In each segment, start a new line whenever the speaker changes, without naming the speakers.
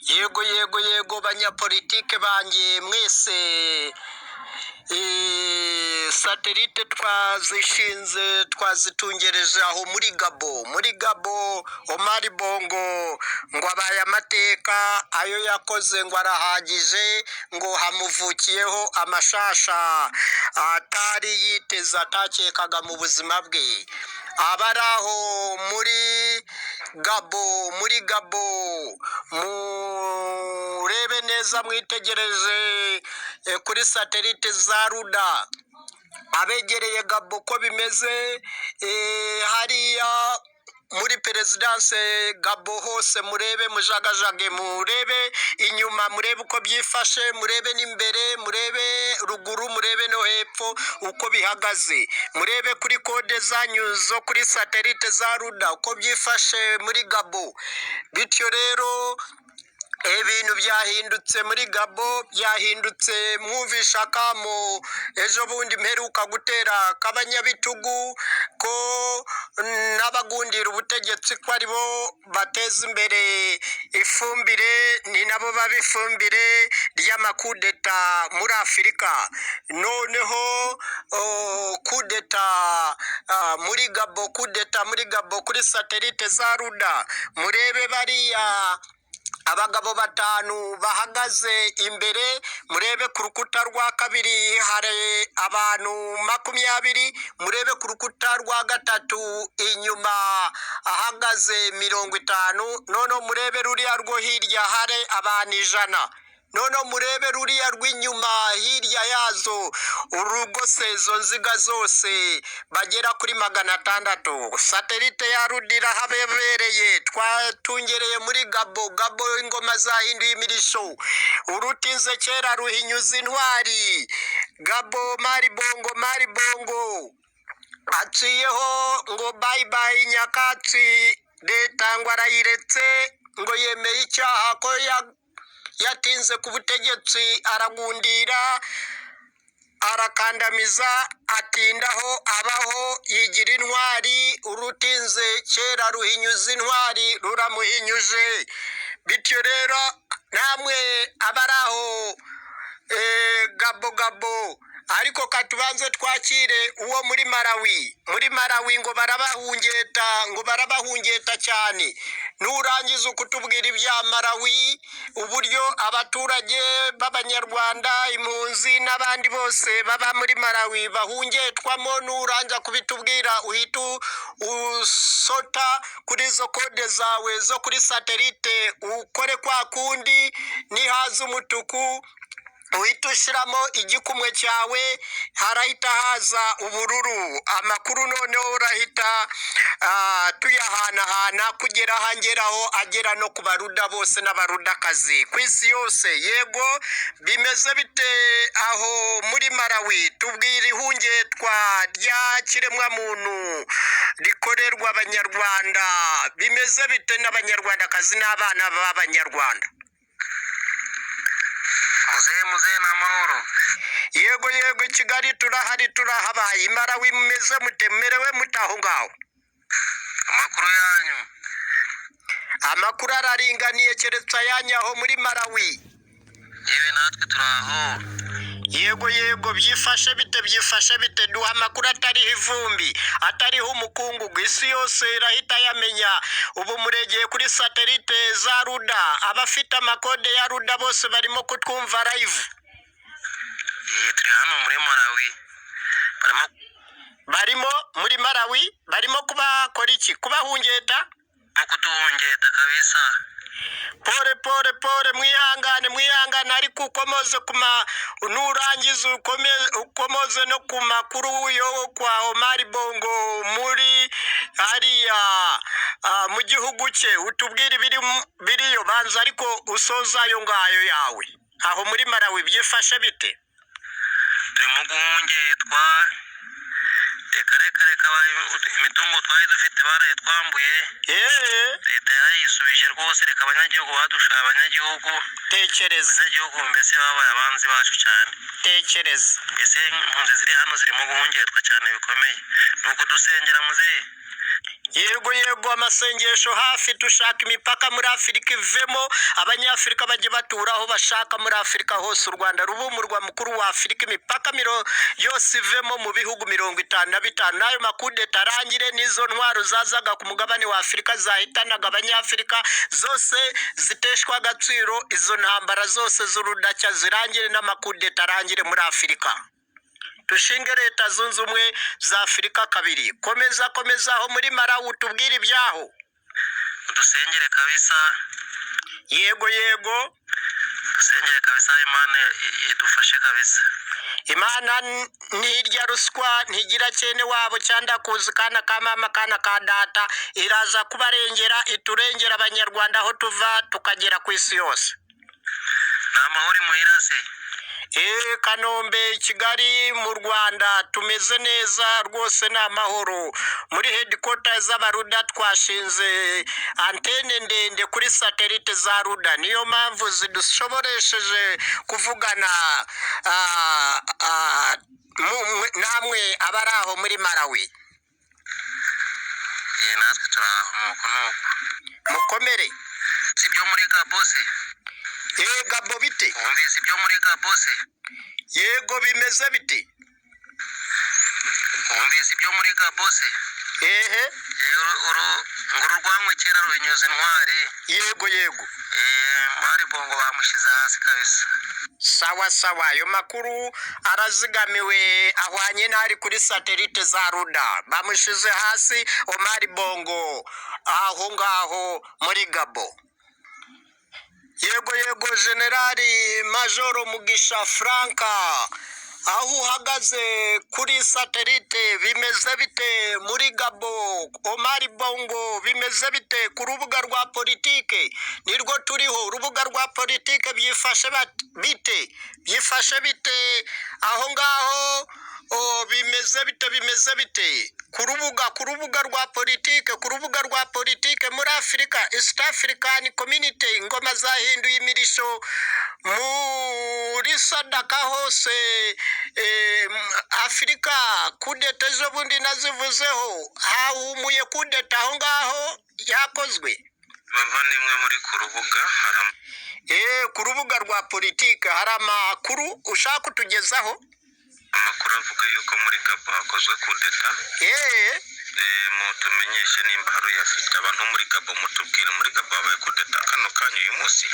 Yego, yego, yego, banyapolitike banjye mwese, satellite twazishinze, twazitungereje aho muri Gabo. Muri Gabo, Omar Bongo ngo abaye amateka. Ayo yakoze ngo arahagije, ngo hamuvukiyeho amashasha atari yiteze, atakekaga mu buzima bwe. Abari aho muri Gabo, muri Gabo, murebe neza, mwitegereze kuri satellite za Ruda, abegereye Gabo, ko bimeze hariya muri perezidanse Gabo hose. Murebe, mujagajage, murebe inyuma, murebe uko byifashe, murebe n'imbere, murebe ruguru, murebe no hepfo uko bihagaze, murebe kuri code zanyu zo kuri satellite za Ruda uko byifashe muri Gabo. Bityo rero ibintu byahindutse muri Gabo, byahindutse. Mwumvisha akamo ejo bundi mperuka gutera k'abanyabitugu ko n'abagundira ubutegetsi, ko ari bo bateza imbere ifumbire, ni nabo baba ifumbire ry'amakudeta muri Afurika. Noneho kudeta muri Gabo, kudeta muri Gabo, kuri satellite za Ruda murebe bariya abagabo batanu bahagaze imbere, murebe ku rukuta rwa kabiri hari abantu 20, murebe ku rukuta rwa gatatu inyuma ahagaze 50, noneho murebe ruriya rwo hirya hari abantu 100, noneho murebe ruriya rw'inyuma hirya yazo urugose izo nziga zose bagera kuri 600. Satellite ya Rudira habebereye, twatungereye muri Gabo. Gabo ingoma zahinduye imirisho, urutinze kera ruhinyuza intwari. Gabo, Omar Bongo, Omar Bongo aciyeho ngo bye bye nyakatsi. Leta ngo arayiretse, ngo yemeye icyaha ko yatinze ku butegetsi, aragundira, arakandamiza, atindaho abaho, yigira intwari. Urutinze kera ruhinyuza intwari, ruramuhinyuje. Bityo rero namwe abari aho Gabo, Gabo, ariko katubanze twakire uwo muri Malawi. Muri Malawi ngo barabahungeta, ngo barabahungeta cyane. Nurangiza ukutubwira ibya Malawi, uburyo abaturage b'Abanyarwanda, impunzi n'abandi bose baba muri Malawi bahungetwamo, nurangiza kubitubwira uhita usota kuri izo code zawe zo kuri satellite, ukore kwa kundi nihaza umutuku uhita ushyiramo igikumwe cyawe, harahita haza ubururu. Amakuru noneho urahita tuyahanahana kugera aho angeraho, agera no ku Baruda bose n'Abarudakazi ku isi yose. Yego, bimeze bite aho muri Malawi? Tubwira ihungetwa rya kiremwamuntu rikorerwa Abanyarwanda, bimeze bite n'Abanyarwandakazi n'abana b'Abanyarwanda?
Muzehe, muzehe, ni amahoro?
Yego, yego, i Kigali turahari, turahabaye. I Malawi mumeze mute? Mumerewe mute aho ngaho?
Amakuru yanyu?
Amakuru araringaniye, keretse ayanyu aho muri Malawi.
Yewe, natwe turi aho.
Yego, yego, byifashe bite? Byifashe bite? Duha amakuru atariho ivumbi, atariho umukungugu, isi yose irahita yamenya. Ubu muregeye kuri satellite za Ruda, abafite amacode ya Ruda bose barimo kutwumva live.
Turi hano muri Malawi, barimo
Barimo muri Malawi, barimo kubakora iki? Kubahungeta?
Kuduhungeta kabisa.
Pole, pole, pole, mwihangane, mwihangane. Ariko ukomoze kuma nurangiza ukomoze no ku makuru yo kwa Omar Bongo muri hariya mu gihugu cye, utubwire ibiri biriyo. Banza ariko usoza ayo ngayo yawe. Aho muri Malawi byifashe bite?
Turimo guhungetwa. Reka, reka, reka, imitungo twari dufite barayitwambuye. Leta yarayisubije rwose. Reka, abanyagihugu badushoye, abanyagihugu.
Tekereza.
Abanyagihugu mbese babaye abanzi bacu cyane.
Tekereza.
Mbese impunzi ziri hano zirimo guhungetwa cyane bikomeye, ni ukudusengera muzehe.
Yego yego, amasengesho hafi, dushaka imipaka muri Afurika ivemo, Abanyafurika bajye batura aho bashaka muri Afurika hose. U Rwanda ruba umurwa mukuru wa Afurika, imipaka yose ivemo mu bihugu 55, n'ayo makudeta arangire, n'izo ntwaro zazaga ku mugabane wa Afurika zahitanaga Abanyafurika zose ziteshwa agaciro, izo ntambara zose z'urudacya zirangire, n'amakudeta arangire muri Afurika, dushinge Leta Zunze Ubumwe za Afurika kabiri. Komeza, komeza aho muri Malawi, utubwire ibyaho.
Udusengere kabisa.
Yego yego.
Dusengere kabisa, Imana idufashe kabisa.
Imana ntirya ruswa, ntigira cyene wabo cyangwa kuzi kana ka mama kana ka data. Iraza kubarengera, iturengera Abanyarwanda aho tuva tukagera ku isi yose.
Ni amahoro imuhira se?
Eee, Kanombe, Kigali mu Rwanda tumeze neza rwose, ni amahoro. Muri headquarter z'Abaruda twashinze antene ndende kuri satellite za Ruda, niyo mpamvu zidushoboresheje kuvugana namwe abari aho muri Malawi.
Natwe turi aho nuko nuko.
Mukomere.
Si ibyo muri Gabo se?
Eee, Gabo bite?
Wumvise ibyo muri Gabo se?
Yego, bimeze bite?
Wumvise ibyo muri Gabo se?
Ehe.
Ngo ururwanywe kera ruhinyuza intwari.
Yego yego.
Mari Bongo bamushyize hasi kabisa.
Sawa sawa, ayo makuru arazigamiwe, ahwanye n'ari kuri satellite za Ruda. Bamushize hasi Omar Bongo aho ngaho muri Gabo. Yego yego, Generali Majoro Mugisha Franka, aho uhagaze kuri satellite bimeze bite muri Gabo? Omar Bongo bimeze bite ku rubuga rwa politike? Nirwo turiho, urubuga rwa politike byifashe bite? Byifashe bite aho ngaho? Bimeze bite, bimeze bite ku rubuga rwa politike, ku rubuga rwa politike muri Afurika, East African Community? Ingoma zahinduye imirisho muri SADC hose, Afurika. Kudeta ejo bundi nazivuzeho, hahumuye kudeta aho ngaho yakozwe.
Bavandimwe muri ku rubuga hari
Ku rubuga rwa politike hari amakuru ushaka kutugezaho?
Amakuru avuga yuko muri Gabo hakozwe kudeta. Mutumenyeshe nimba hari uyafite. Abantu muri Gabo mutubwire, muri Gabo habaye kudeta kano kanya uyu munsi?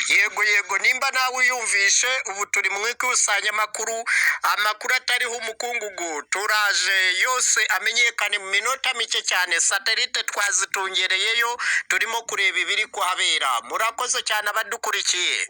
Yego yego, nimba nawe uyumvishe, ubu turi mu ikusanyamakuru, amakuru atariho umukungugu. Turaje yose amenyekane mu minota mike cyane. Satellite twazitungereyeyo, turimo kureba ibiri kuhabera. Murakoze cyane abadukurikiye.